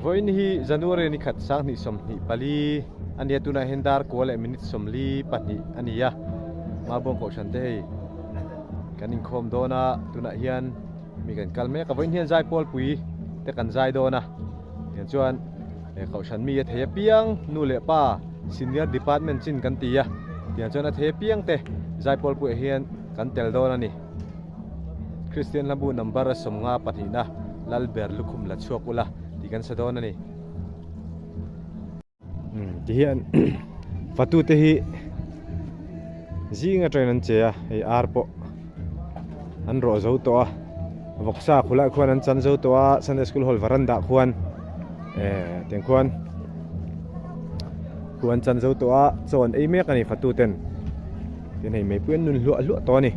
Vawiin hi January ni khat 2024 a nia, tunah hian dar kua leh minute 42 a ni a, Mabuang Kohhran te hei kan inkhawm dawn a, tunah hian mi kan kal mek a, vawiin hian Zaipawlpui te kan zai dawn a, tiang chuan Kohhran mi a thei apiang nu leh pa Senior Department chin kan ti a, tiang chuan a thei apiang te Zaipawlpuiah hian kan tel dawn a ni. Kristian hlabu number a 50 pahnihna lal ber lukhum la chhuak ula tih kan sa dawn a ni. Umm ti hian fatu te hi zing atangin an che a, hei ar pawh an rawh zo tawh a, vawksa khulai khuan an chan zo tawh a, Sunday school hall veranda khuan eh tiang khuan khu an chan zo tawh a, chaw an ei mek a ni fatu ten. Tin hei meipui an nun hluah hluah tawh a ni.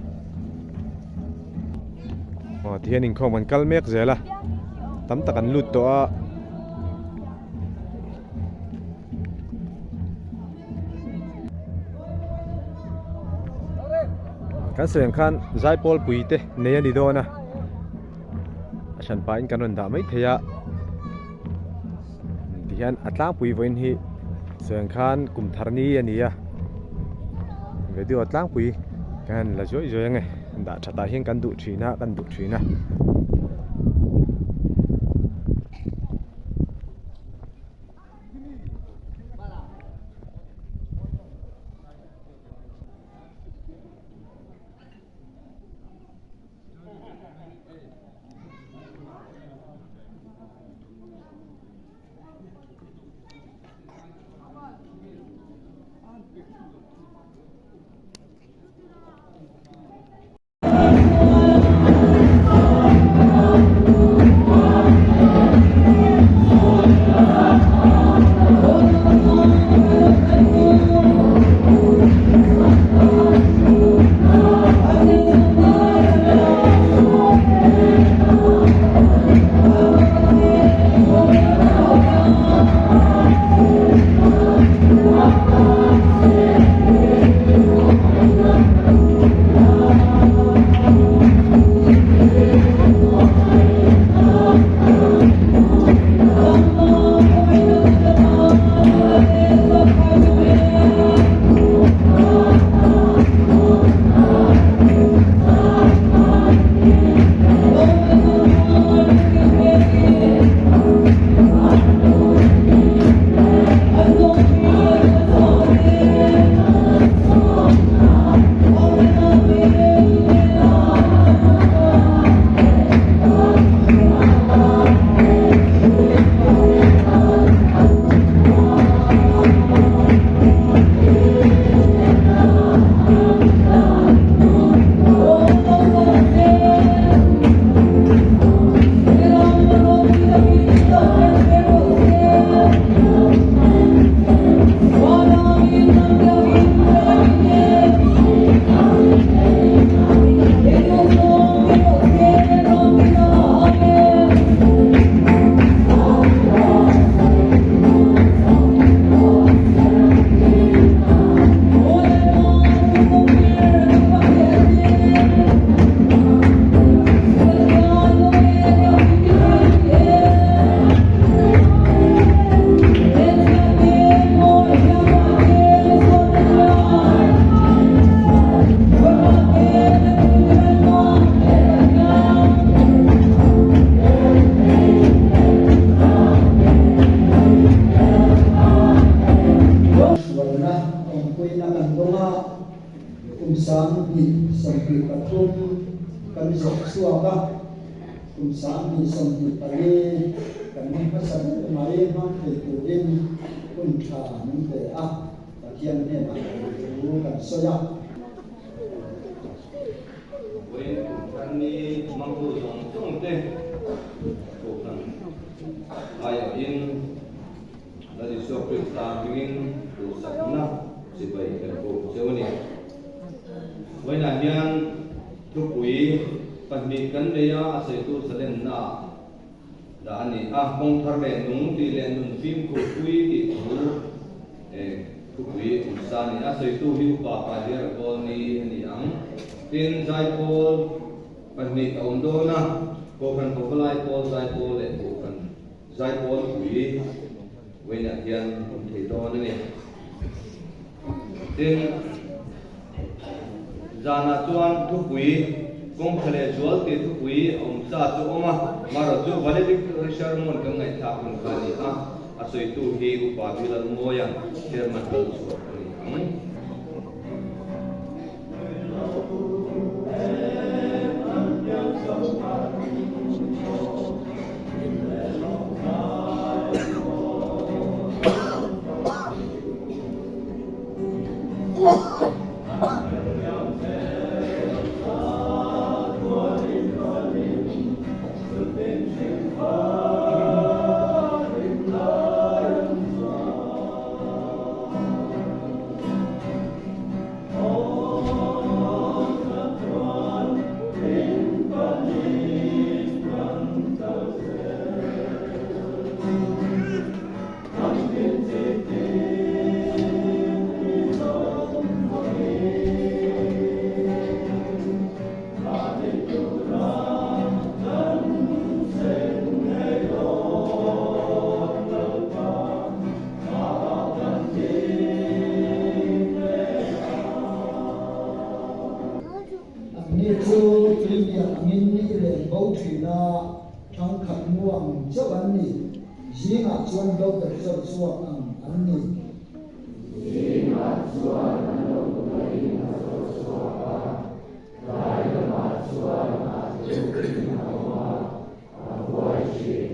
Aw tihian inkhawm an kal mek zel a, tam tak an lut tawh a. Kan sawi ang khan zaipawl pui te nei a ni dawn a, a hran pahin kan rawn dah mai thei a. Tihian a tlangpui vawiin hi sawi ang khan kum thar ni a ni a, video tlangpui kan han la zuai zuai ang e, dah that ah hian kan duh thin a kan duh thin a. Hruaina awmpuina kan dawng a, kum 2023 kan zawh chhuak a, kum 2024 kan ni hmasa ber mai hmang thei turin hun tha min pe a, Pathian hnenah thu kan sawi a. Vawiin kum thar ni hmangtu zawng zawng te Kohhran aiawhin Lal Isua Krista hmingin duhsakna chibai kan buk cheu a ni. Vawiinah hian thupui pahnih kan nei a, a sawitu zalenna dah a ni a, kawng thar leh nung tih leh nun fimkhur pui tih thu thupui awm sa a ni a, sawitu hi upa Pahliara Kawl ni a ni ang. Tin, Zaipawl pahnih a awm dawn a, Kohhran Pavalai Pawl Zaipawl leh Kohhran. Zaipawl pui vawiinah hian awm thei dawn a ni. Tin, zanah chuan thupui kawngtha leh zual tih thupui a awm sa chu a awm a, marawh chu valedictory sermon kan ngaihthlak hun kha a ni a, a sawitu hi Upa Bilalmawia chairman kal chhuah a ni ang. Anni chu tuilian angin i len bo thin a, thangkhat mu ang chauh an ni. Zingah chuan lo ber chauh chhuak ang an ni. Zingah chuan an lo tuahin a chauh chhuak a, tlai lamah chuan a tlukin a awm a, a buai thin.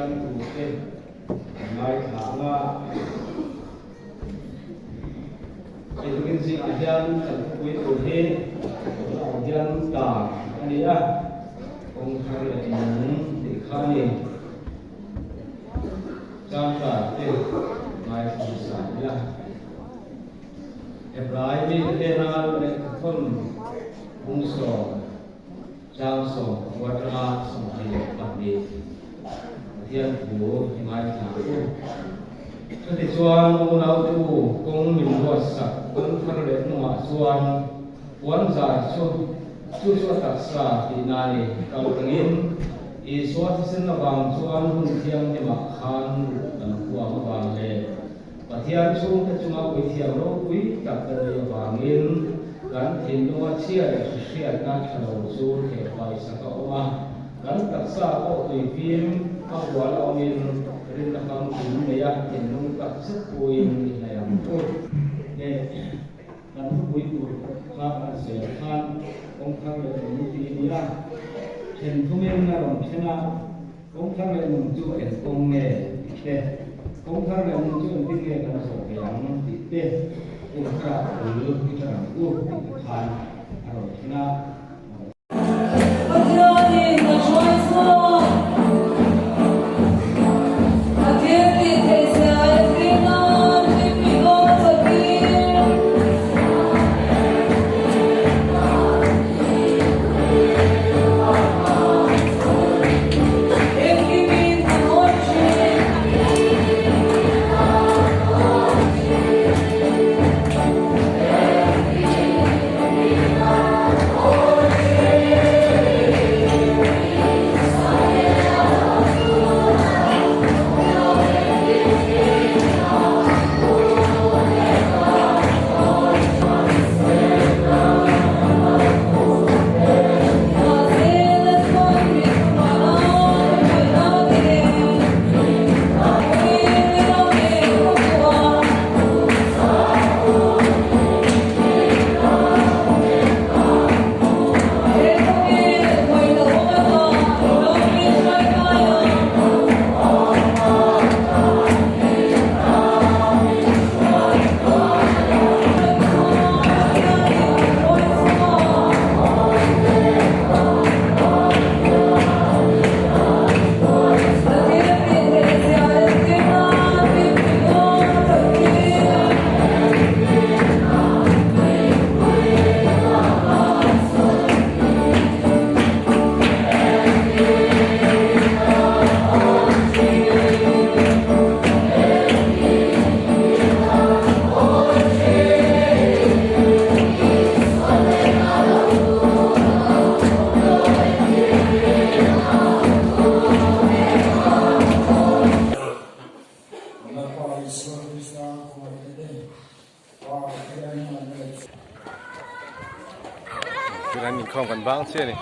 Pathian thute kan ngaithla ang a. Hei tukin zingah hian kan thupui tur hi tunah ang hian tar a ni a, kawng thar leh nung tih kha a ni. Changkar te ngaithla hmasa ila. Hebrai mite hnena lehkhathawn bung sawm. Chang 10 atanga 22 Pathian thu i ngaithla ang u. Chutichuan unaute u, kawng min ruatsak kawng thar leh hnungah chuan puan zai chu chu chu a taksa tihna a ni. Kal tangin Isua thisen avang chuan hun thianghlimah khan luh kan huam avang leh Pathian chhungte chunga puithiam ropui tak ka neih avangin kan thinlunga chhia leh hrihriatna tha lo chu thehfai sak a awm a, kan taksa pawh tuifim a hual a awmin rinna famkim neia thinlung tak zet puiin i hnaih ang u. Leh kan thupui tur kha kan zel khan kawngthar leh nung ti a ni a, then thumin a rawn then a. Kawngthar leh nung chu eng kawng nge tih te, kawngthar leh nung chu engtin nge kan zawh ve ang tih te, kawngthar ah bul i ṭan ang u tih te khan a rawn thleng a. Pathianin a hruai chhuak a thil tih theih zia entir nan hlimmi dawn a chawlhtir. Tunah inkhawm kan bang chiah a ni.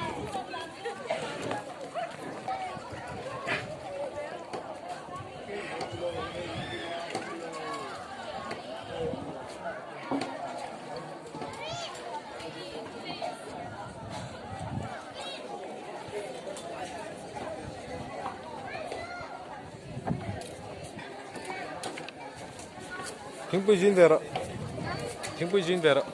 Thingpui zin ve rawh thingpui zin ve rawh.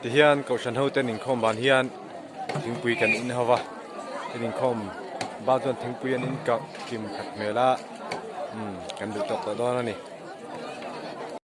Tihian Kohhran hoten inkhawm ban hian thingpui kan in ho va, an inkhawm ban chuan thingpui an in kah kim khat hmel a, umm kan duh tawk tawh dawn a ni.